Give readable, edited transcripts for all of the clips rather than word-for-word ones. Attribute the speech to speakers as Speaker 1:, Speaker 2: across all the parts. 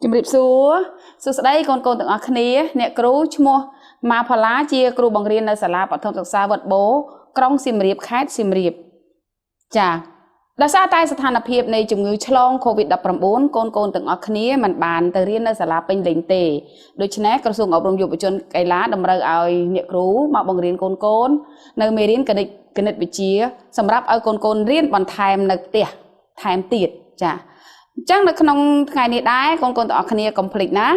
Speaker 1: ជំរាបសួរសួស្តីកូនកូនទាំងអស់គ្នាអ្នកគ្រូឈ្មោះម៉ាផល្លាជាគ្រូបង្រៀននៅសាលាបឋមសិក្សាវត្តបូក្រុងសៀមរាបខេត្តសៀមរាបចាដោយសារតែស្ថានភាពនៃជំងឺឆ្លង COVID-19 កូនកូនទាំងអស់គ្នាមិនបានទៅរៀននៅសាលាពេញលេញទេដូច្នេះក្រសួងអប់រំយុវជនកីឡាតម្រូវឲ្យអ្នកគ្រូមកបង្រៀនកូនកូននៅមេរៀនគណិតគណិតវិទ្យាសម្រាប់ឲ្យកូនកូនរៀនបន្ថែមនៅផ្ទះថែមទៀតចាអញ្ចឹងនៅក្នុងថ្ងៃនេះដែរកូនកូនទាំងអស់គ្នាកុំភ្លេចណា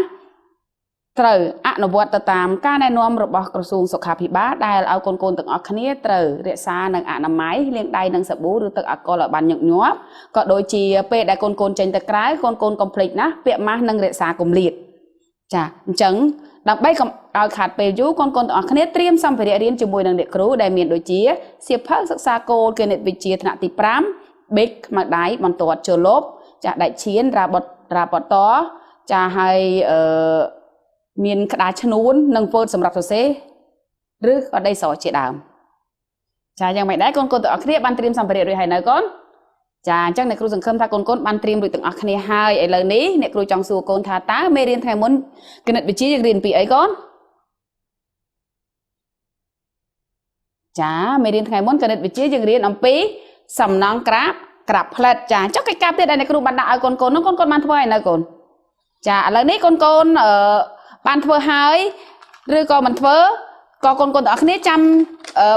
Speaker 1: ត្រូវអនុវត្តទៅតាមការណែនាំរបស់ក្រសួងសុខាភិបាលដែលឲ្យកូនកូនទាំងអស់គ្នាត្រូវរក្សានិងអនាម័យលាងដៃនឹងសាប៊ូឬទឹកអាល់កុលឲ្យបានញឹកញាប់ក៏ដូចជាពេលដែលកូនកូនចេញទៅក្រៅកូនកូនកុំភ្លេចណាពាក់ម៉ាស់និងរក្សាគម្លាតចាអញ្ចឹងដើម្បីកុំឲ្យខាតពេលយូរកូនកូនទាំងអស់គ្នាត្រៀមសម្ភារៈរៀនជាមួយនឹងអ្នកគ្រូដែលមានដូចជាសៀវភៅសិក្សាគោលគណិតវិទ្យាថ្នាក់ទី5ប៊ិចខ្មៅដៃបន្ទាត់ចូលលបចាដែកឈៀនរ៉ាបតរ៉ាបតចាហើយអឺមានក្តារឈ្នួននិងហ្វឺតសម្រាប់សរសេរឬក៏ដីសជាដើមចាយ៉ាងម៉េចដែរកូនកូនទាំងអស់គ្នាបានត្រៀមសម្ភារៈរួចហើយនៅកូនចាអញ្ចឹងអ្នកគ្រូសង្ឃឹមថាកូនកូនបានត្រៀមរួចទាំងអស់គ្នាហើយឥឡូវនេះអ្នកគ្រូចង់សួរកូនថាតើមេរៀនថ្ងៃមុនគណិតវិទ្យាយើងរៀនពីអីកូនចាមេរៀនថ្ងៃមុនគណិតវិទ្យាយើងរៀនអំពីសំណង់ក្រាបក្រាបផ្លិតចាចុះកិច្ចការទៀតដែលអ្នកគ្រូបានដាក់ឲ្យកូនកូននោះកូនកូនបានធ្វើហើយនៅកូនចាឥឡូវនេះកូនកូនអឺបានធ្វើហើយឬក៏មិនធ្វើក៏កូនកូនទាំងអស់គ្នាចាំ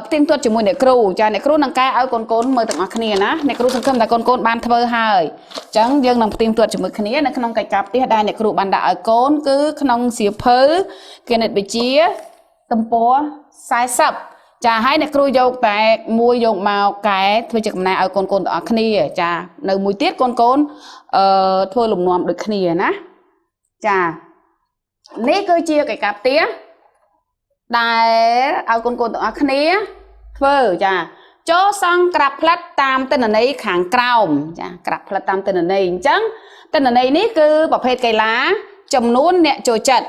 Speaker 1: ផ្ទៀងផ្ទាត់ជាមួយអ្នកគ្រូចាអ្នកគ្រូនឹងកែឲ្យកូនកូនមើលទាំងអស់គ្នាណាអ្នកគ្រូសង្ឃឹមថាកូនកូនបានធ្វើហើយអញ្ចឹងយើងនឹងផ្ទៀងផ្ទាត់ជាមួយគ្នានៅក្នុងកិច្ចការផ្ទះដែលអ្នកគ្រូបានដាក់ឲ្យកូនគឺក្នុងសៀវភៅគណិតវិទ្យាទំព័រ40ចាហើយអ្នកគ្រូយកតែមួយយកមកកែធ្វើជាកំណែឲ្យកូនកូនទាំងអស់គ្នាចានៅមួយទៀតកូនកូនអឺធ្វើលំនាំដូចគ្នាណាចានេះគឺជាកិច្ចការផ្ទះដែលឲ្យកូនកូនទាំងអស់គ្នាធ្វើចាចូលសង់ក្រាបផ្លិតតាមទិន្នន័យខាងក្រោមចាក្រាបផ្លិតតាមទិន្នន័យអញ្ចឹងទិន្នន័យនេះគឺប្រភេទកីឡាចំនួនអ្នកចូលចិត្ត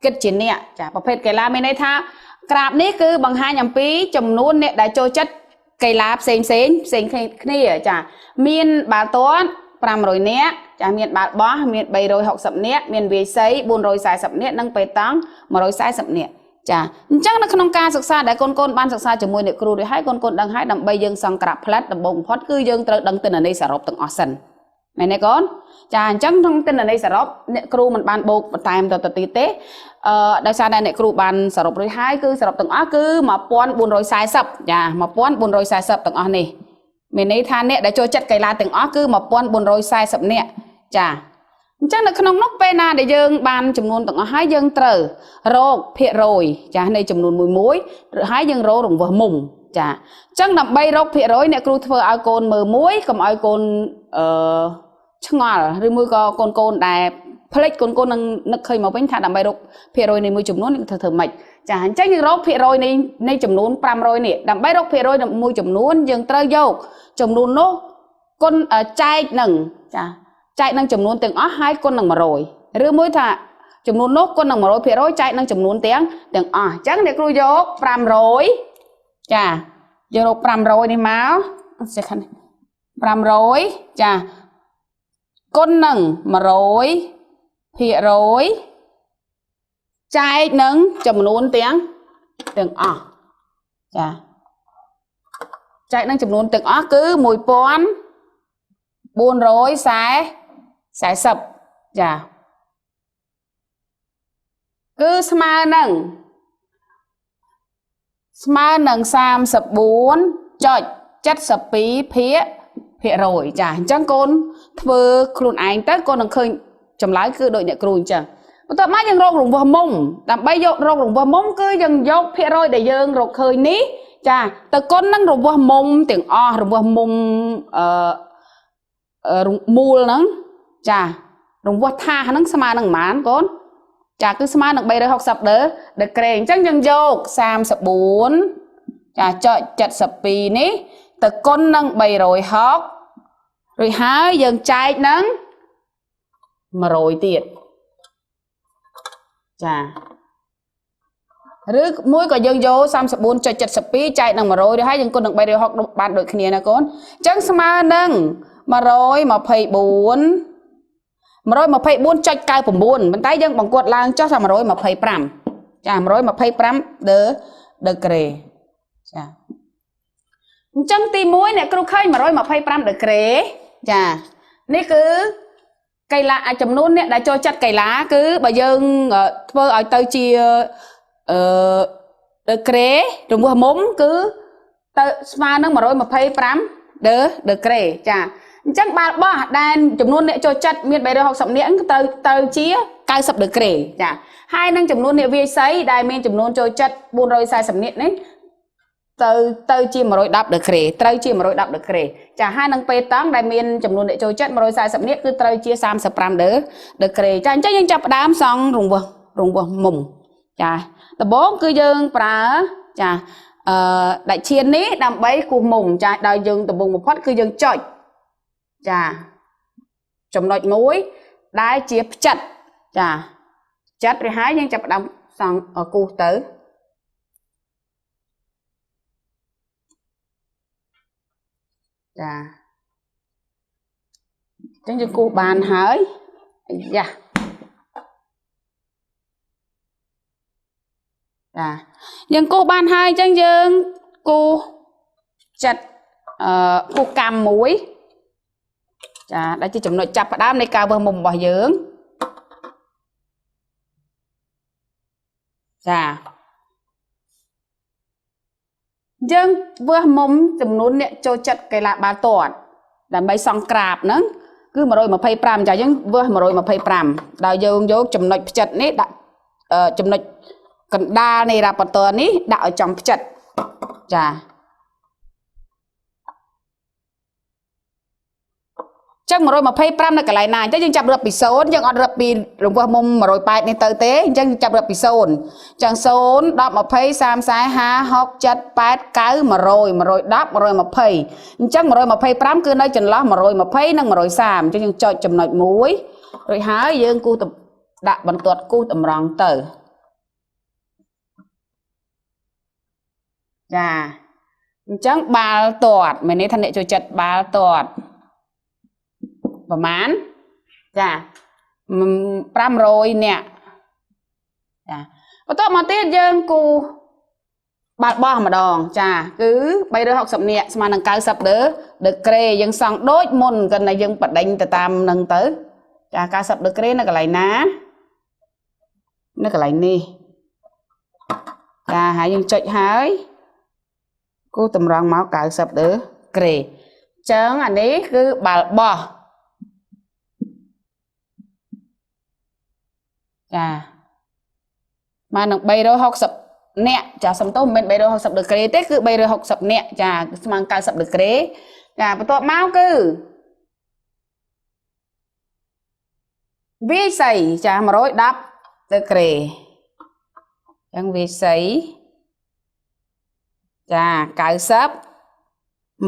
Speaker 1: គិតជាអ្នកចាប្រភេទកីឡាមានន័យថាក្រាបនេះគឺបង្ហាញអំពីចំនួនអ្នកដែលចូលចិត្តកីឡាផ្សេងផ្សេងផ្សេងគ្នាចាមានបាល់ទាត់500នាក់ចាមានបាល់បោះមាន360នាក់មានវាយសី440នាក់និងប៉េតង់140នាក់ចាអញ្ចឹងនៅក្នុងការសិក្សាដែលកូនកូនបានសិក្សាជាមួយអ្នកគ្រូរួចហើយកូនកូនដឹងហើយដើម្បីយើងសង់ក្រាបផ្លិតដំបូងបំផុតគឺយើងត្រូវដឹងទិន្នន័យសរុបទាំងអស់សិនមែនទេកូនចាអញ្ចឹងក្នុងទិន្នន័យសរុបអ្នកគ្រូមិនបានបូកបន្ថែមទៅទៀតទេអឺដោយសារតែអ្នកគ្រូបានសរុបរួចហើយគឺសរុបទាំងអស់គឺ1440ចា1440ទាំងអស់នេះមានន័យថាអ្នកដែលចូលចិត្តកីឡាទាំងអស់គឺ1440នាក់ចាអញ្ចឹងនៅក្នុងនោះពេលណាដែលយើងបានចំនួនទាំងអស់ហើយយើងត្រូវរកភាគរយចានៃចំនួនមួយមួយឬហើយយើងរករង្វាស់មុំចាអញ្ចឹងដើម្បីរកភាគរយអ្នកគ្រូធ្វើឲ្យកូនមើលមួយកុំឲ្យកូនអឺឆ្ងល់ឬមួយក៏កូនកូនដែលផ្លេចកូនកូននឹងនឹកឃើញមកវិញថាដើម្បីរកភាគរយនៃមួយចំនួននឹងធ្វើម៉េចចាអញ្ចឹងយើងរកភាគរយនៃចំនួន500នេះដើម្បីរកភាគរយមួយចំនួនយើងត្រូវយកចំនួននោះគុណចែកនឹងចាចែកនឹងចំនួនទាំងអស់ហើយគុណនឹង100ឬមួយថាចំនួននោះគុណនឹង100%ចែកនឹងចំនួនទាំងអស់អញ្ចឹងអ្នកគ្រូយក500ចាយើងរក500នេះមកចេះខាងនេះ500ចាគុណនឹង100ភាគរយចែកនឹងចំនួនទាំងអស់ចាចែកនឹងចំនួនទាំងអស់គឺ1440ចាគឺស្មើនឹង 34.72ភាគរយចាអញ្ចឹងកូនធ្វើខ្លួនឯងទៅកូននឹងឃើញចម្លើយគឺដូចអ្នកគ្រូអញ្ចឹងបន្ទាប់មកយើងរករង្វាស់មុំដើម្បីយករករង្វាស់មុំគឺយើងយកភាគរយដែលយើងរកឃើញនេះចាទៅគុណនឹងរង្វាស់មុំទាំងអស់រង្វាស់មុំអឺមូលហ្នឹងចារង្វាស់ថាសហ្នឹងស្មើនឹងប៉ុន្មានកូនចាគឺស្មើនឹង360ដឺក្រេអញ្ចឹងយើងយក34ចាចុច72នេះទៅគុណនឹង360រួចហើយយើងចែកនឹង100ទៀតចាឬមួយក៏យើងយក 34.72 ចែកនឹង100ឬហើយយើងគុណនឹង360បានដូចគ្នាណាកូនអញ្ចឹងស្មើនឹង124 124.99ប៉ុន្តែយើងបង្កត់ឡើងចុះថា125ចា125ដឺក្រេចាអញ្ចឹងទី1អ្នកគ្រូឃើញ125ដឺក្រេចានេះគឺកីឡាចំនួនអ្នកដែលចូលចិត្តកីឡាគឺបើយើងធ្វើឲ្យទៅជាដឺក្រេរង្វាស់មុំគឺទៅស្មើនឹង125ដឺក្រេចាអញ្ចឹងបាល់បោះដែលចំនួនអ្នកចូលចិត្តមាន360នាក់ទៅជា90ដឺក្រេចាហើយនឹងចំនួនអ្នកវាយសីដែលមានចំនួនចូលចិត្ត440នាក់នេះទៅជា110ដឺក្រេត្រូវជា110ដឺក្រេចាហើយនឹងពេតង់ដែលមានចំនួនអ្នកចូលចិត្ត140នាក់គឺត្រូវជា35ដឺក្រេចាអញ្ចឹងយើងចាប់ផ្ដើមសង់រង្វាស់មុំចាដំបូងគឺយើងប្រើចាដាច់ឈាននេះដើម្បីគូសមុំចាដោយយើងដំបូងបំផុតគឺយើងចុចចាចំណុចមួយដែលជាផ្ចិតចាផ្ចិតឬហើយយើងចាប់ផ្ដើមសង់គូសទៅចាអញ្ចឹងយើងគូសបានហើយអាយ៉ាចាយើងគូសបានហើយអញ្ចឹងយើងគូសចិត្តគូសកម្មមួយចាដែលជាចំណុចចាប់ផ្ដើមនៃការវើសមុំរបស់យើងចាយើងវើសមុំចំនួនអ្នកចូលចិត្តកីឡាបាល់ទាត់ដើម្បីសង់ក្រាបហ្នឹងគឺ125ចាយើងវើស125ដោយយើងយកចំណុចផ្ចិតនេះដាក់ចំណុចកណ្ដាលនៃរ៉ាប៉ាទ័រនេះដាក់ឲ្យចំផ្ចិតចាចឹង125នៅកន្លែងណាអញ្ចឹងយើងចាប់រាប់ពី0យើងអត់រាប់ពីរង្វាស់មុំ180នេះទៅទេអញ្ចឹងចាប់រាប់ពី0អញ្ចឹង0 10 20 30 40 50 60 70 80 90 100 110 120អញ្ចឹង125គឺនៅចន្លោះ120និង130អញ្ចឹងយើងចុចចំណុចមួយរួចហើយយើងគូសដាក់បន្ទាត់គូសតម្រង់ទៅចាអញ្ចឹងបាល់ទាត់មានន័យថាអ្នកចូលចិត្តបាល់ទាត់ប្រហែលចា500នាក់ចាបន្ទាប់មកទៀតយើងគូបាល់បោះម្ដងចាគឺ360នាក់ស្មើនឹង90ដឺក្រេយើងសង់ដូចមុនគាត់តែយើងបដិញទៅតាមនឹងទៅចា90ដឺក្រេនៅកន្លែងណានៅកន្លែងនេះចាហើយយើងចុចហើយគូតម្រង់មក90ដឺក្រេអញ្ចឹងអានេះគឺបាល់បោះចាមកនឹង360នាក់ចាសំទោសមិនមែន360ដឺក្រេទេគឺ360នាក់ចាស្មើ90ដឺក្រេចាបន្ទាប់មកគឺវាយសីចា110ដឺក្រេអញ្ចឹងវាយសីចា90 100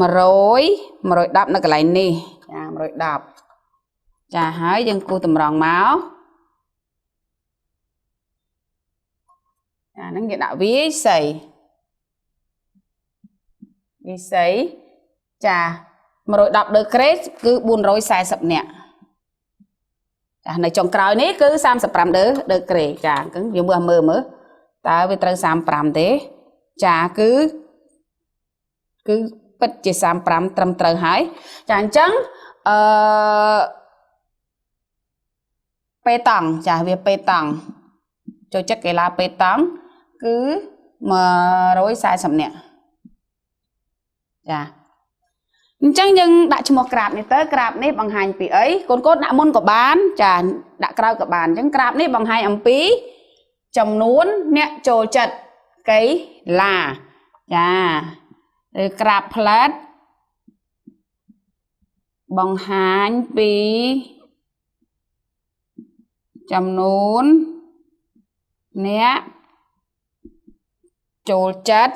Speaker 1: 110នៅកន្លែងនេះចា110ចាហើយយើងគូសតម្រង់មកអាហ្នឹងគេដាក់វាយសីវាយសីចា110ដឺក្រេគឺ440នាក់ចានៅចុងក្រោយនេះគឺ35ដឺក្រេចាអញ្ចឹងយើងមើលមើលតើវាត្រូវ35ទេចាគឺពិតជា35ត្រឹមត្រូវហើយចាអញ្ចឹងពេតង់ចាវាពេតង់ចូលចិត្តកីឡាពេតង់គឺ140នាក់ចាអញ្ចឹងយើងដាក់ឈ្មោះក្រាបនេះទៅក្រាបនេះបង្ហាញពីអីកូនកូនដាក់មុនក៏បានចាដាក់ក្រោយក៏បានអញ្ចឹងក្រាបនេះបង្ហាញអំពីចំនួនអ្នកចូលចិត្តកីឡាចាឬក្រាបផ្លែតបង្ហាញពីចំនួនអ្នកចូលចិត្ត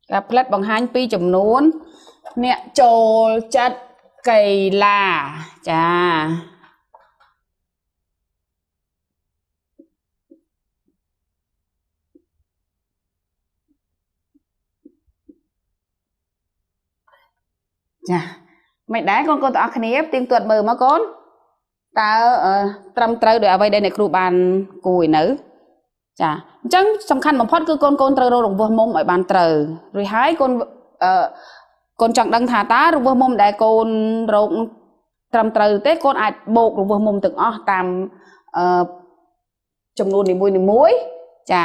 Speaker 1: ក្រាបផ្លិតបង្ហាញពីចំនួនអ្នកចូលចិត្តកីឡាចាចា មិនដែរកូនកូនទាំងអស់គ្នាទៀងទាត់មើលមកកូនតើត្រឹមត្រូវដោយអ្វីដែលអ្នកគ្រូបានគួយនៅចាអញ្ចឹងសំខាន់បំផុតគឺកូនកូនត្រូវរករង្វាស់មុំឲ្យបានត្រូវរួចហើយកូនអឺកូនចង់ដឹងថាតើរង្វាស់មុំដែលកូនរកត្រឹមត្រូវទេកូនអាចបូករង្វាស់មុំទាំងអស់តាមអឺចំនួននីមួយៗចា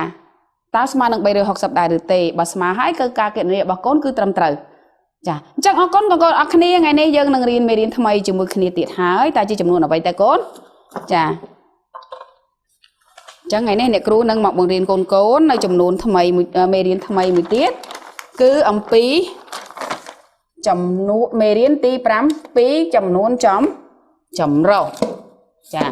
Speaker 1: តើស្មើនឹង360ដែរឬទេបើស្មើហើយគឺការគណនារបស់កូនគឺត្រឹមត្រូវចាអញ្ចឹងអរគុណកូនកូនអរគ្នាថ្ងៃនេះយើងនឹងរៀនមេរៀនថ្មីជាមួយគ្នាទៀតហើយតើជាចំនួនអ្វីតើកូនចាអញ្ចឹងថ្ងៃនេះអ្នកគ្រូនឹងមកបង្រៀនកូនកូននៅចំនួនថ្មីមួយមេរៀនថ្មីមួយទៀតគឺអំពីចំនួនមេរៀនទី5ពីចំនួនចម្រុះចា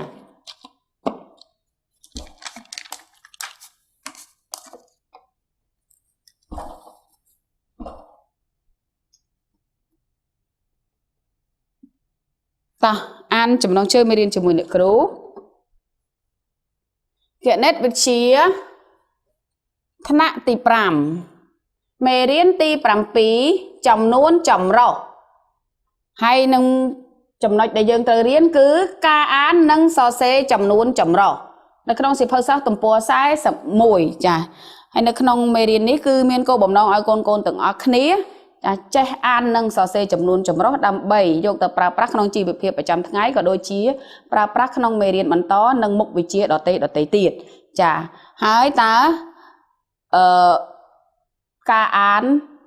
Speaker 1: តោះអានចំណងជើងមេរៀនជាមួយអ្នកគ្រូគណិតវិទ្យាថ្នាក់ទី5មេរៀនទី7ចំនួនចម្រុះហើយនឹងចំណុចដែលយើងត្រូវរៀនគឺការអាននិងសរសេរចំនួនចម្រុះនៅក្នុងសៀវភៅសិស្សទំព័រ41ចាហើយនៅក្នុងមេរៀននេះគឺមានគោលបំណងឲ្យកូនកូនទាំងអស់គ្នាចាចេះអាននិងសរសេរចំនួនចម្រុះដើម្បីយកទៅប្រើប្រាស់ក្នុងជីវភាពប្រចាំថ្ងៃក៏ដូចជាប្រើប្រាស់ក្នុងមេរៀនបន្តនិងមុខវិជ្ជាដទៃទៀតចាហើយតើអឺការអាន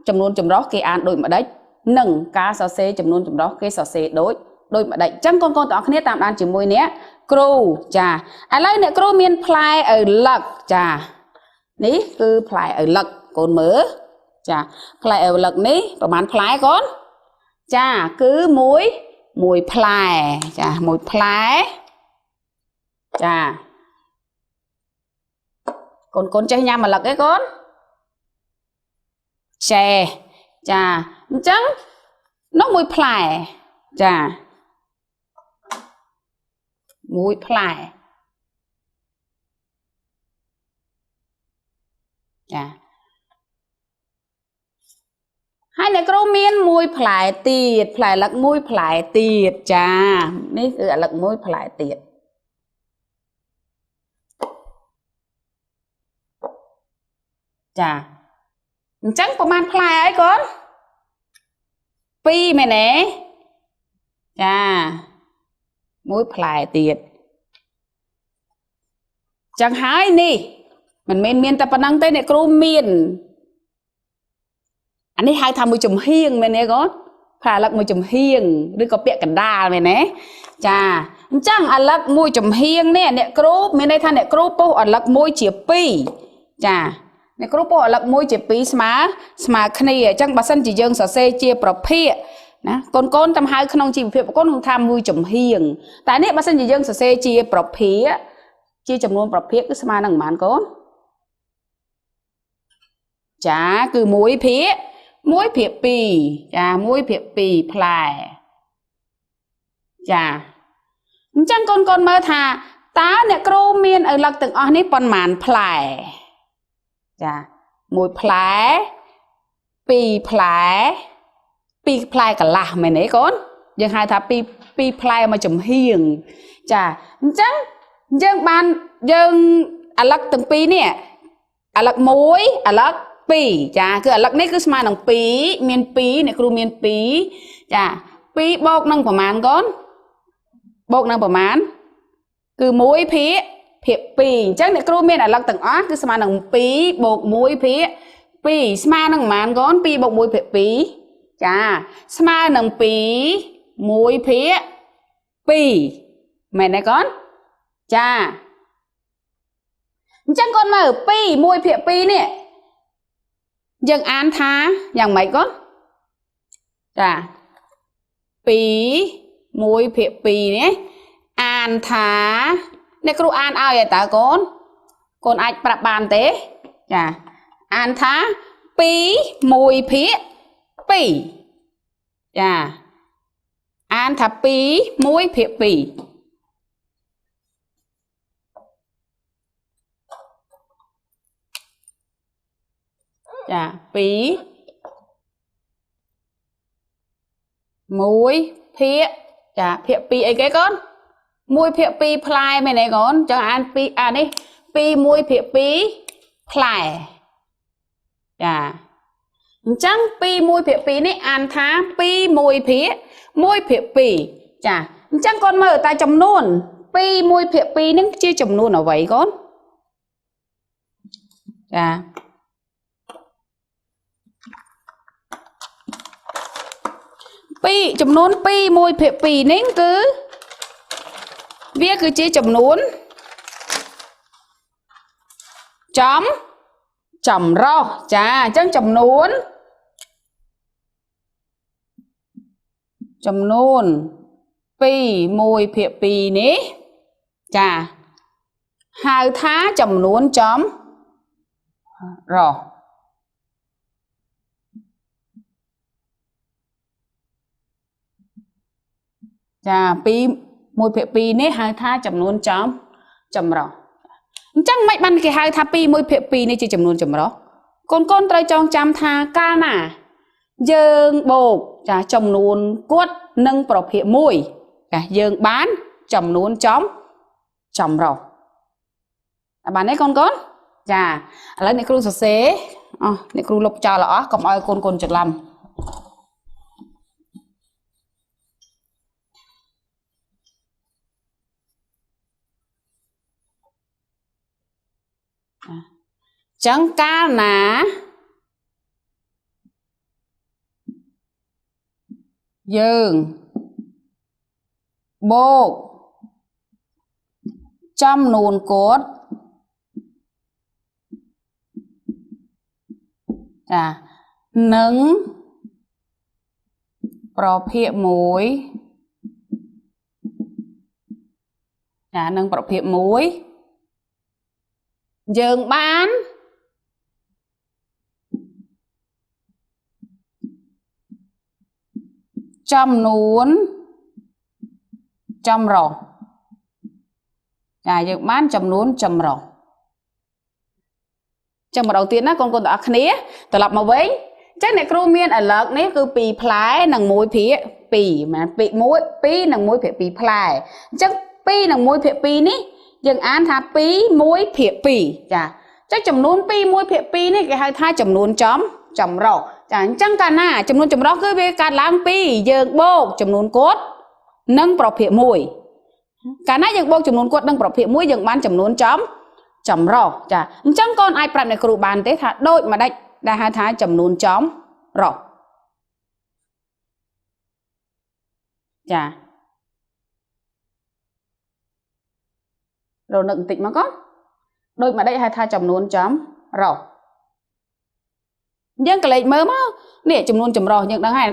Speaker 1: ចំនួនចម្រុះគេអានដូចម្ដេចនិងការសរសេរចំនួនចម្រុះគេសរសេរដូចម្ដេចអញ្ចឹងកូនកូនទាំងអស់គ្នាតាមដានជាមួយអ្នកគ្រូចាឥឡូវអ្នកគ្រូមានផ្លែឪឡឹកចានេះគឺផ្លែឪឡឹកកូនមើលចាផ្លែឪឡឹកនេះប្រហែលផ្លែកូនចាគឺមួយផ្លែចាមួយផ្លែចាកូនកូនចេះញ៉ាំឪឡឹកទេកូនចេះចាអញ្ចឹងនោះមួយផ្លែចាមួយផ្លែចាហើយអ្នកគ្រូមានមួយផ្លែទៀតផ្លែលឹកមួយផ្លែទៀតចានេះគឺឪឡឹកមួយផ្លែទៀតចាអញ្ចឹងប្រហែលផ្លែហើយកូន2មែនទេចាមួយផ្លែទៀតចឹងហើយនេះមិនមែនមានតែប៉ុណ្ណឹងទេអ្នកគ្រូមានអានេះហៅថាមួយចំហៀងមែនទេកូនផ្លែឪឡឹកមួយចំហៀងឬក៏ពាក់កណ្ដាលមែនទេចាអញ្ចឹងឪឡឹកមួយចំហៀងនេះអ្នកគ្រូមានន័យថាអ្នកគ្រូពុះឪឡឹកមួយជា2ចាអ្នកគ្រូពុះឪឡឹកមួយជា2ស្មើគ្នាអញ្ចឹងបើសិនជាយើងសរសេរជាប្រភេទណាកូនកូនតាមហៅក្នុងជីវភាពកូនខ្ញុំថាមួយចំហៀងតែនេះបើសិនជាយើងសរសេរជាប្រភេទជាចំនួនប្រភេទគឺស្មើនឹងប៉ុន្មានកូនចាគឺ1ភាគ1ភាគ2ចា1ភាគ2ផ្លែចាអញ្ចឹងកូនកូនមើលថាតើអ្នកគ្រូមានឪឡឹកទាំងអស់នេះប៉ុន្មានផ្លែចា1ផ្លែ2ផ្លែ2ផ្លែកន្លះមែនទេកូនយើងហៅថា2ផ្លែមួយចំហៀងចាអញ្ចឹងយើងបានយើងឪឡឹកទាំងពីរនេះឪឡឹក1ឪឡឹក2ចាគឺឪឡឹកនេះគឺស្មើនឹង2មាន2អ្នកគ្រូមាន2ចា2បូកនឹងប្រមាណកូនបូកនឹងប្រមាណគឺ1ភាគ2អញ្ចឹងអ្នកគ្រូមានឪឡឹកទាំងអស់គឺស្មើនឹង2បូក1ភាគ2ស្មើនឹងប្រមាណកូន2បូក1ភាគ2ចាស្មើនឹង2 1ភាគ2មែនទេកូនចាអញ្ចឹងកូនមើល2 1ភាគ2នេះយើងអានថាយ៉ាងម៉េចកូនចា2 1ភាគ2នេះអានថាអ្នកគ្រូអានឲ្យតើកូនកូនអាចប្រាប់បានទេចាអានថា2 1ភាគ2ចាអានថា2 1ភាគ2ចា2 1ភាគចាភាគ2អីគេកូន1ភាគ2ផ្លែមែនទេកូនចឹងអាន2អានេះ2 1ភាគ2ផ្លែចាអញ្ចឹង2 1ភាគ2នេះអានថា2 1ភាគ1ភាគ2ចាអញ្ចឹងកូនមើលតែចំនួន2 1ភាគ2នឹងជាចំនួនអ្វីកូនចា2ចំនួន2 1ភាគ2នេះគឺវាគឺជាចំនួនចម្រុះចាអញ្ចឹងចំនួន2 1ភាគ2នេះចាហៅថាចំនួនចម្រុះចា2 1ភាគ2នេះហៅថាចំនួនចម្រុះអញ្ចឹងមិនបានគេហៅថា2 1ភាគ2នេះជាចំនួនចម្រុះកូនកូនត្រូវចងចាំថាកាលណាយើងបូកចាចំនួនគត់និងប្រភេទ1ចាយើងបានចំនួនចម្រុះបានទេកូនកូនចាឥឡូវអ្នកគ្រូសរសេរអស់អ្នកគ្រូលុបចោលអស់កុំឲ្យកូនកូនច្រឡំចឹងកាលណាយើងបូកចំនួនគត់ចានិងប្រភេទ1ចានិងប្រភេទ1យើងបានចំនួនចម្រុះចាយើងបានចំនួនចម្រុះចឹងម្ដងទៀតណាកូនកូនទាំងអស់គ្នាត្រឡប់មកវិញចឹងអ្នកគ្រូមានឥឡូវនេះគឺ2ផ្លែនិង1ភាគ2មែន2 1 2និង1ភាគ2ផ្លែអញ្ចឹង2និង1ភាគ2នេះយើងអានថា2 1ភាគ2ចាចឹងចំនួន2 1ភាគ2នេះគេហៅថាចំនួនចម្រុះចាអញ្ចឹងកាលណាចំនួនចម្រុះគឺវាកើតឡើងពីយើងបូកចំនួនគត់និងប្រភេទ1កាលណាយើងបូកចំនួនគត់និងប្រភេទ1យើងបានចំនួនចម្រុះចាអញ្ចឹងកូនអាចប្រាប់អ្នកគ្រូបានទេថាដូចម្ដេចដែលហៅថាចំនួនចម្រុះចារនឹកបន្តិចមកកូនដូចម្ដេចហៅថាចំនួនចម្រុះយើងក៏លេខមើលមកនេះចំនួនចម្រុះយើងដឹងហើយ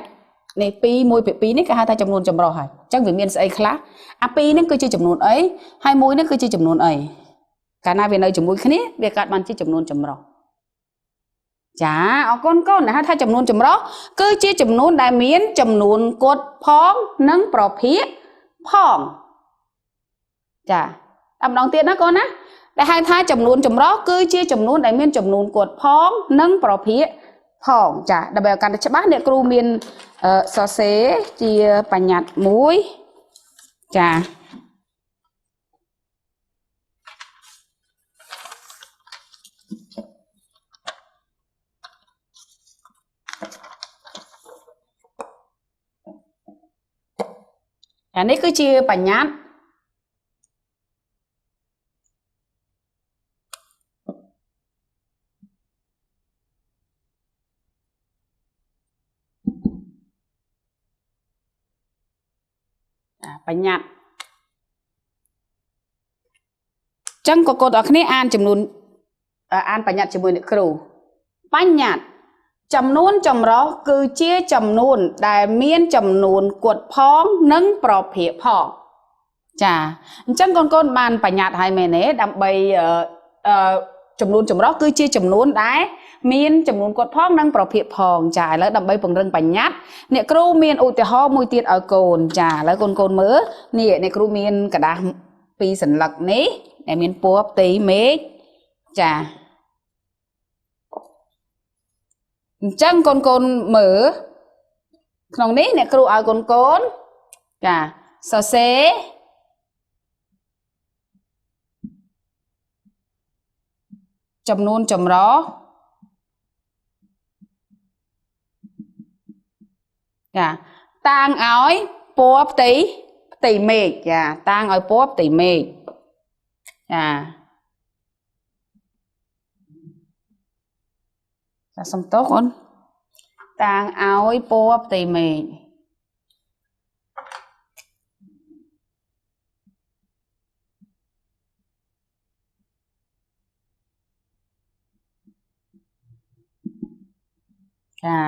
Speaker 1: នេះ2 1ភាគ2នេះគេហៅថាចំនួនចម្រុះហើយអញ្ចឹងវាមានស្អីខ្លះអា2នេះគឺជាចំនួនអីហើយ1នេះគឺជាចំនួនអីកាលណាវានៅជាមួយគ្នាវាកើតបានជាចំនួនចម្រុះចាអរគុណកូនហៅថាចំនួនចម្រុះគឺជាចំនួនដែលមានចំនួនគត់ផងនិងប្រភេទផងចាតាមម្ដងទៀតណាកូនណាដែលហៅថាចំនួនចម្រុះគឺជាចំនួនដែលមានចំនួនគត់ផងនិងប្រភេទផងចាដើម្បីឲ្យកាន់តែច្បាស់អ្នកគ្រូមានសរសេរជាបញ្ញត្តិមួយចាអានេះគឺជាបញ្ញត្តិបញ្ញត្តិចឹងកូនកូនទាំងអស់គ្នាអានចំនួនអានបញ្ញត្តិជាមួយអ្នកគ្រូបញ្ញត្តិចំនួនចម្រុះគឺជាចំនួនដែលមានចំនួនគត់ផងនិងប្រភេទផងចាអញ្ចឹងកូនកូនបានបញ្ញត្តិហើយមែនទេដើម្បីចំនួនចម្រុះគឺជាចំនួនដែលមានចំនួនគត់ផងនិងប្រភេទផងចាឥឡូវដើម្បីពង្រឹងបញ្ញត្តិអ្នកគ្រូមានឧទាហរណ៍មួយទៀតឲ្យកូនចាឥឡូវកូនកូនមើលនេះអ្នកគ្រូមានក្រដាសពីរសន្លឹកនេះដែលមានពណ៌ផ្ទៃមេឃចាអញ្ចឹងកូនកូនមើល ក្នុងនេះអ្នកគ្រូឲ្យកូនកូនចាសរសេរចំនួនចម្រុះចាតាំងឲ្យពណ៌ផ្ទៃមេឃចាតាំងឲ្យពណ៌ផ្ទៃមេឃចាចាសំទោសអូនតាំងឲ្យពណ៌ផ្ទៃមេឃចា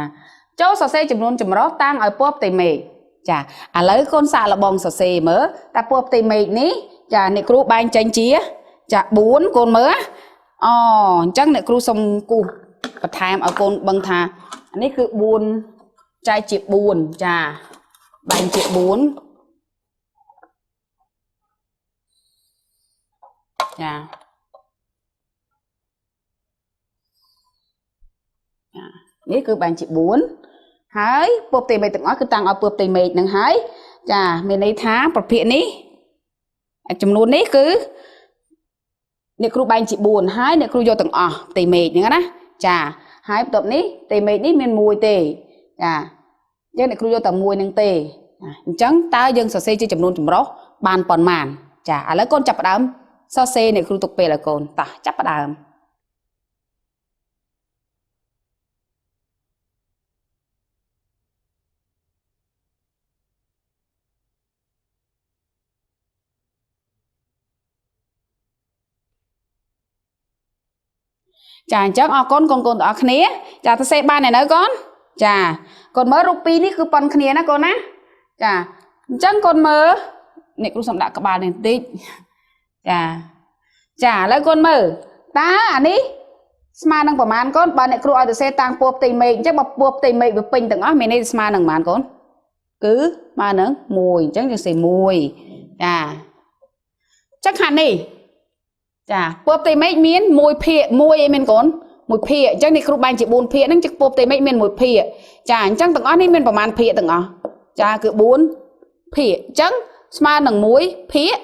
Speaker 1: ចូលសរសេរចំនួនចម្រុះតាំងឲ្យពណ៌ផ្ទៃមេឃចាឥឡូវកូនសាកល្បងសរសេរមើលតើពណ៌ផ្ទៃមេឃនេះចាអ្នកគ្រូបែងចេញជាចា4កូនមើលអូអញ្ចឹងអ្នកគ្រូសុំគូសបន្ថែមឲ្យកូនដឹងថានេះគឺ4ចែកជា4ចាបែងជា4ចានេះគឺបែងជា4ហើយពណ៌ផ្ទៃមេឃទាំងអស់គឺតាំងឲ្យពណ៌ផ្ទៃមេឃនឹងហើយចាមានន័យថាប្រភេទនេះចំនួននេះគឺអ្នកគ្រូបែងជា4ហើយអ្នកគ្រូយកទាំងអស់ផ្ទៃមេឃហ្នឹងណាចាហើយបន្ទាប់នេះផ្ទៃមេឃនេះមាន1ទេចាអញ្ចឹងអ្នកគ្រូយកតែ1នឹងទេអញ្ចឹងតើយើងសរសេរជាចំនួនចម្រុះបានប៉ុន្មានចាឥឡូវកូនចាប់ផ្ដើមសរសេរអ្នកគ្រូទុកពេលឲ្យកូនតោះចាប់ផ្ដើមចាអញ្ចឹងអរគុណកូនកូនទាំងអស់គ្នាចាសរសេរបានឯនៅកូនចាកូនមើលរូបពីរនេះគឺប៉ុនគ្នាណាកូនណាចាអញ្ចឹងកូនមើលអ្នកគ្រូសំដាក់ក្បាលនេះបន្តិចចាចាឥឡូវកូនមើលតើអានេះស្មើនឹងប្រមាណកូនបើអ្នកគ្រូឲ្យសរសេរតាំងពណ៌ផ្ទៃមេឃអញ្ចឹងបើពណ៌ផ្ទៃមេឃវាពេញទាំងអស់មានន័យស្មើនឹងប្រមាណកូនគឺស្មើនឹង1អញ្ចឹងយើងសេ1ចាអញ្ចឹងខាងនេះចាពណ៌ផ្ទៃមេឃមាន1ភាគ1អីមានកូន1ភាគអញ្ចឹងនេះគ្រូបែងជា4ភាគហ្នឹងជាពណ៌ផ្ទៃមេឃមាន1ភាគចាអញ្ចឹងទាំងអស់នេះមានប្រមាណភាគទាំងអស់ចាគឺ4ភាគអញ្ចឹងស្មើនឹង1ភាគ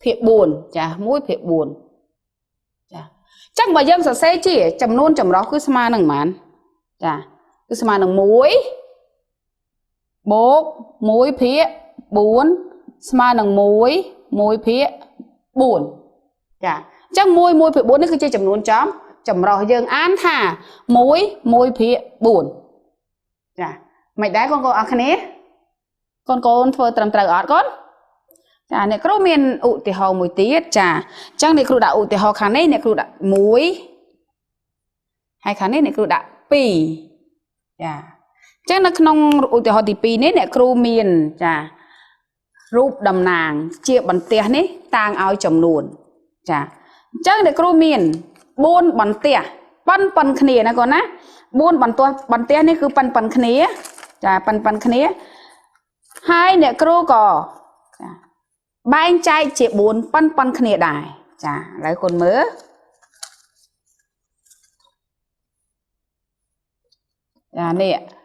Speaker 1: ភាគ4ចា1ភាគ4ចាអញ្ចឹងបើយើងសរសេរជាចំនួនចម្រុះគឺស្មើនឹងប៉ុន្មានចាគឺស្មើនឹង1បូក1ភាគ4ស្មើនឹង1 1ភាគ4ចាអញ្ចឹង1 1ភាគ4នេះគឺជាចំនួនចម្រុះយើងអានថា1 1ភាគ4ចាមិនដែរកូនកូនអរគ្នាកូនកូនធ្វើត្រឹមត្រូវអត់កូនចាអ្នកគ្រូមានឧទាហរណ៍មួយទៀតចាអញ្ចឹងអ្នកគ្រូដាក់ឧទាហរណ៍ខាងនេះអ្នកគ្រូដាក់1ហើយខាងនេះអ្នកគ្រូដាក់2ចាអញ្ចឹងនៅក្នុងឧទាហរណ៍ទី2នេះអ្នកគ្រូមានចារូបតំណាងជាបន្ទះនេះតាំងឲ្យចំនួនចាអញ្ចឹងអ្នកគ្រូមាន4បន្ទះប៉ុនគ្នាណាកូនណា4បន្ទះនេះគឺប៉ុនគ្នាចាប៉ុនគ្នាហើយអ្នកគ្រូក៏ចាបែងចែកជា4ប៉ុនគ្នាដែរចាឥឡូវកូនមើលចានេះ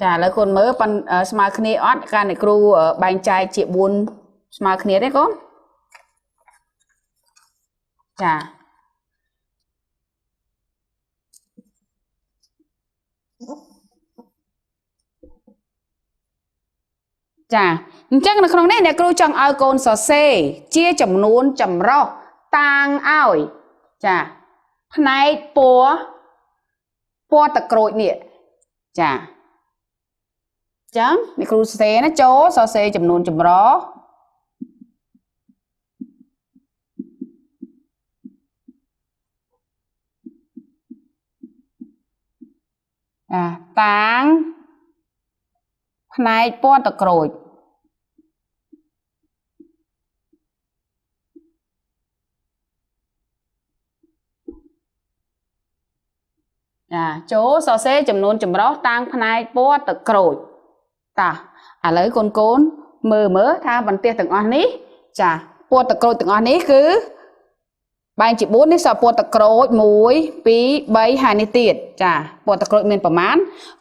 Speaker 1: ចាឥឡូវកូនមើលប៉ុនស្មើគ្នាអត់ការអ្នកគ្រូបែងចែកជា4ស្មើគ្នាទេកូនចាចាអញ្ចឹងនៅក្នុងនេះអ្នកគ្រូចង់ឲ្យកូនសរសេរជាចំនួនចម្រុះតាំងឲ្យចាផ្នែកពណ៌ទឹកក្រូចនេះចាចឹងអ្នកគ្រូសរសេរណាចូលសរសេរចំនួនចម្រុះតាំងផ្នែកពណ៌ទឹកក្រូចចាចូលសរសេរចំនួនចម្រុះតាំងផ្នែកពណ៌ទឹកក្រូចតាឥឡូវកូនកូន មើលមើលថាបន្ទះទាំងអស់នេះចាពណ៌ទឹកក្រូចទាំងអស់នេះគឺបែងជា4នេះសល់ពណ៌ទឹកក្រូច1 2 3ហើយនេះទៀតចាពណ៌ទឹកក្រូចមានប្រមាណ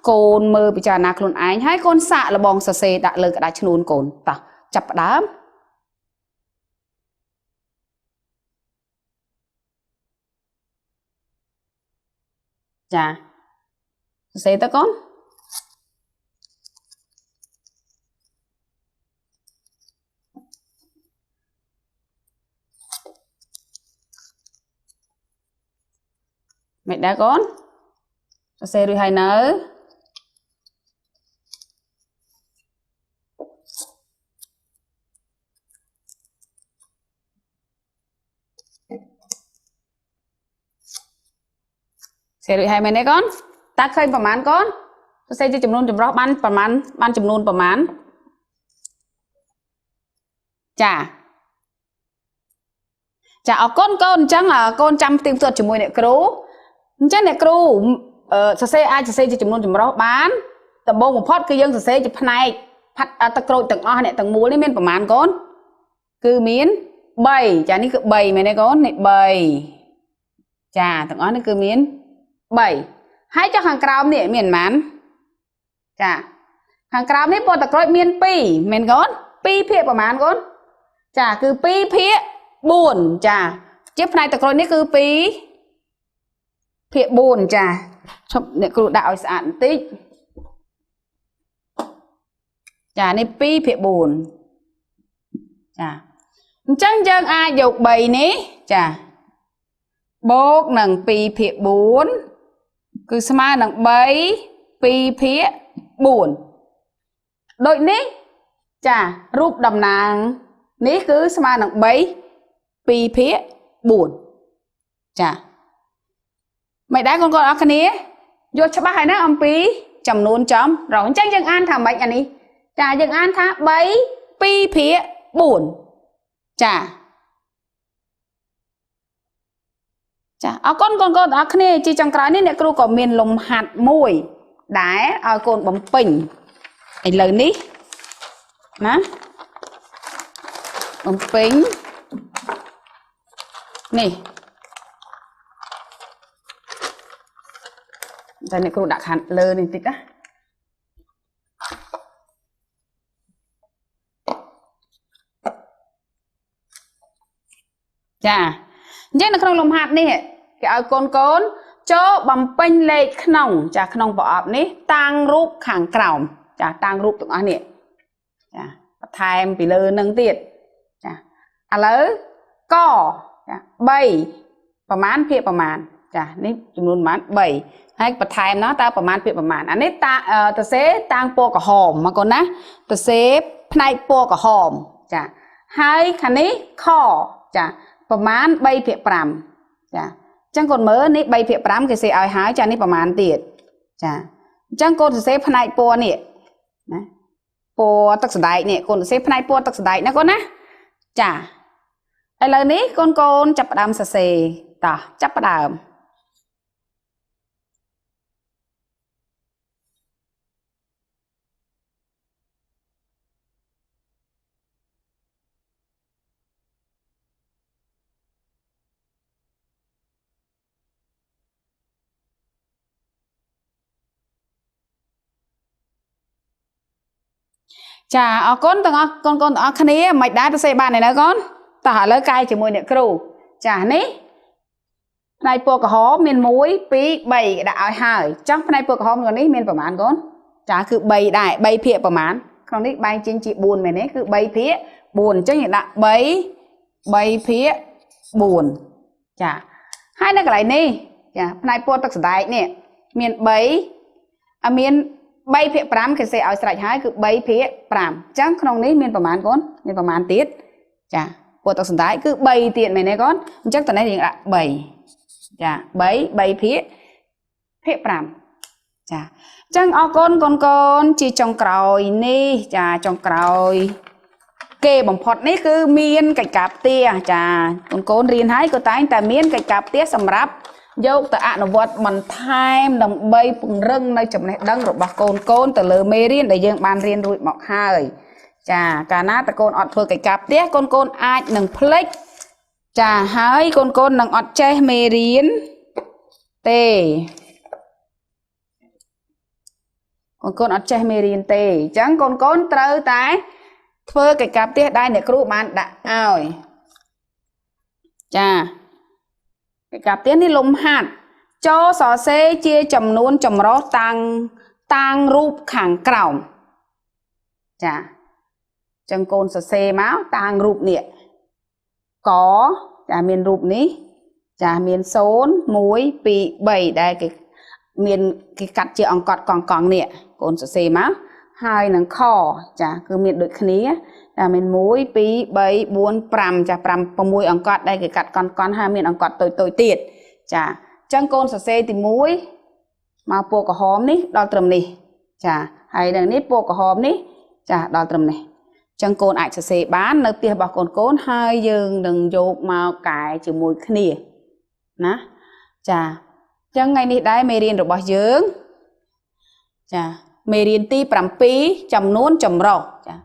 Speaker 1: កូនមើលពិចារណាខ្លួនឯងហើយកូនសាកល្បងសរសេរដាក់លើក្តារឈ្នួនកូនតោះចាប់ផ្ដើមចាសរសេរទៅកូនមិនដែរកូនសរសេររួចហើយនៅសេរួចហើយមែនទេកូនតើឃើញប្រមាណកូនសរសេរជាចំនួនចម្រុះបានប្រមាណបានចំនួនប្រមាណចាចាអរគុណកូនអញ្ចឹងកូនចាំផ្ទៀងផ្ទាត់ជាមួយអ្នកគ្រូអញ្ចឹងអ្នកគ្រូសរសេរអាចសរសេរជាចំនួនចម្រុះបានដំបូងបំផុតគឺយើងសរសេរជាផ្នែកផាត់ទឹកក្រូចទាំងអស់អ្នកទាំងមូលនេះមានប្រមាណកូនគឺមាន3ចានេះគឺ3មែនទេកូននេះ3ចាទាំងអស់នេះគឺមាន3ហើយចុះខាងក្រោមនេះមានប៉ុន្មានចាខាងក្រោមនេះពណ៌ទឹកក្រូចមាន2មែនកូន2ភាគប្រមាណកូនចាគឺ2ភាគ4ចាជាផ្នែកទឹកក្រូចនេះគឺ2ភាគ4ចាឈប់អ្នកគ្រូដាក់ឲ្យស្អាតបន្តិចចានេះ2ភាគ4ចាអញ្ចឹងយើងអាចយក3នេះចាបូកនឹង2ភាគ4គឺស្មើនឹង3 2ភាគ4ដូចនេះចារូបតំណាងនេះគឺស្មើនឹង3 2ភាគ4ចាមិនដែរកូនកូនអរគ្នាយល់ច្បាស់ហើយណាអំពីចំនួនចំរងអញ្ចឹងយើងអានថាម៉េចអានេះចាយើងអានថា3 2ភាគ4ចាចាអរគុណកូនកូនអរគ្នាជាចុងក្រោយនេះអ្នកគ្រូក៏មានលំហាត់មួយដែលឲ្យកូនបំពេញឥឡូវនេះណាបំពេញនេះតែអ្នកគ្រូដាក់ខាងលើនេះបន្តិចណាចាអញ្ចឹងនៅក្នុងលំហាត់នេះគេឲ្យកូនកូនចូលបំពេញលេខក្នុងចាក្នុងប្រអប់នេះតាំងរូបខាងក្រោមចាតាំងរូបទាំងអស់នេះចាបន្ថែមពីលើនឹងទៀតចាឥឡូវកចា3ប្រមាណភាគប្រមាណចានេះចំនួនប្រមាណ3ហើយបន្ថែមណោះតើប្រមាណភាគប្រមាណអានេះតាតសេតាំងពណ៌ក្រហមមកកូនណាតសេផ្នែកពណ៌ក្រហមចាហើយខាងនេះខចាប្រមាណ3ភាគ5ចាអញ្ចឹងកូនមើលនេះ3ភាគ5គេសេឲ្យហើយចានេះប្រមាណទៀតចាអញ្ចឹងកូនសរសេរផ្នែកពណ៌នេះណាពណ៌ទឹកសណ្ដែកនេះកូនសរសេរផ្នែកពណ៌ទឹកសណ្ដែកណាកូនណាចាឥឡូវនេះកូនកូនចាប់ផ្ដើមសរសេរតោះចាប់ផ្ដើមចាអរគុណទាំងអស់កូនកូនទាំងអស់គ្នាមិនដែរទៅសេបានទេណាកូនតោះឥឡូវកែជាមួយអ្នកគ្រូចានេះផ្នែកពណ៌ក្រហមមាន1 2 3គេដាក់ឲ្យហើយចង់ផ្នែកពណ៌ក្រហមក្នុងនេះមានប្រមាណកូនចាគឺ3ដែរ3ភាគប្រមាណក្នុងនេះបែងចេញជា4មែនទេគឺ3ភាគ4អញ្ចឹងយើងដាក់3 3ភាគ4ចាហើយនៅកន្លែងនេះចាផ្នែកពណ៌ទឹកសណ្ដែកនេះមាន3អមាន3ភាគ5គេសេឲ្យស្រេចហើយគឺ3ភាគ5អញ្ចឹងក្នុងនេះមានប្រមាណកូនមានប្រមាណទៀតចាពណ៌ទឹកសណ្ដែកគឺ3ទៀតមែនទេកូនអញ្ចឹងតនេះយើងដាក់3ចា3 3ភាគ5ចាអញ្ចឹងអរគុណកូនកូនជាចុងក្រោយនេះចាចុងក្រោយគេបំផុតនេះគឺមានកិច្ចការផ្ទះចាកូនកូនរៀនហើយក៏តែងតែមានកិច្ចការផ្ទះសម្រាប់យកទៅអនុវត្តបន្ថែមដើម្បីពង្រឹងនៅចំណេះដឹងរបស់កូនកូនទៅលើមេរៀនដែលយើងបានរៀនរួចមកហើយ ចាកាលណាតើកូនអត់ធ្វើកិច្ចការផ្ទះកូនកូនអាចនឹងភ្លេចចាហើយកូនកូននឹងអត់ចេះមេរៀនទេកូនកូនអត់ចេះមេរៀនទេអញ្ចឹងកូនកូនត្រូវតែធ្វើកិច្ចការផ្ទះដែលអ្នកគ្រូបានដាក់ឲ្យចាកិច្ចការផ្ទះនេះលំហាត់ចូលសរសេរជាចំនួនចម្រុះតាំងតាំងរូបខាងក្រោមចាចឹងកូនសរសេរមកតាំងរូបនេះកចាមានរូបនេះចាមាន0 1 2 3ដែលគេមានគេកាត់ជាអង្កត់កង់កង់នេះកូនសរសេរមកហើយនឹងខចាគឺមានដូចគ្នាចាមាន1 2 3 4 5ចា5 6អង្កត់ដែលគេកាត់កង់កង់ហើយមានអង្កត់តូចតូចទៀតចាអញ្ចឹងកូនសរសេរទី1មកពណ៌ក្រហមនេះដល់ត្រឹមនេះចាហើយនឹងនេះពណ៌ក្រហមនេះចាដល់ត្រឹមនេះចឹងកូនអាចសរសេរបាននៅផ្ទះរបស់កូនកូនហើយយើងនឹងយកមកកែជាមួយគ្នាណាចាចឹងថ្ងៃនេះដែរមេរៀនរបស់យើងចាមេរៀនទី7ចំនួនចម្រុះចា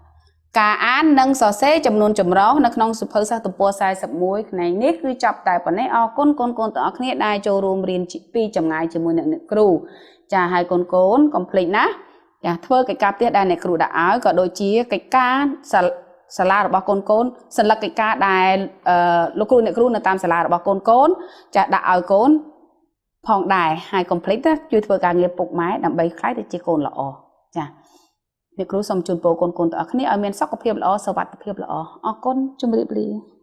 Speaker 1: ការអាននិងសរសេរចំនួនចម្រុះនៅក្នុងសៀវភៅសិស្សទំព័រ41ផ្នែកនេះគឺចប់តែប៉ុណ្ណេះអរគុណកូនកូនទាំងអស់គ្នាដែលចូលរួមរៀនពីចម្ងាយជាមួយនឹងអ្នកគ្រូចាហើយកូនកូនកុំភ្លេចណាចាធ្វើកិច្ចការផ្ទះដែលអ្នកគ្រូដាក់ឲ្យក៏ដូចជាកិច្ចការសាលារបស់កូនកូនសន្លឹកកិច្ចការដែលលោកគ្រូអ្នកគ្រូនៅតាមសាលារបស់កូនកូនចាដាក់ឲ្យកូនផងដែរហើយកុំភ្លេចណាជួយធ្វើការងារពុកម៉ែដើម្បីក្លាយទៅជាកូនល្អចាអ្នកគ្រូសូមជូនពរកូនកូនទាំងអស់គ្នាឲ្យមានសុខភាពល្អសុវត្ថិភាពល្អអរគុណជម្រាបលា។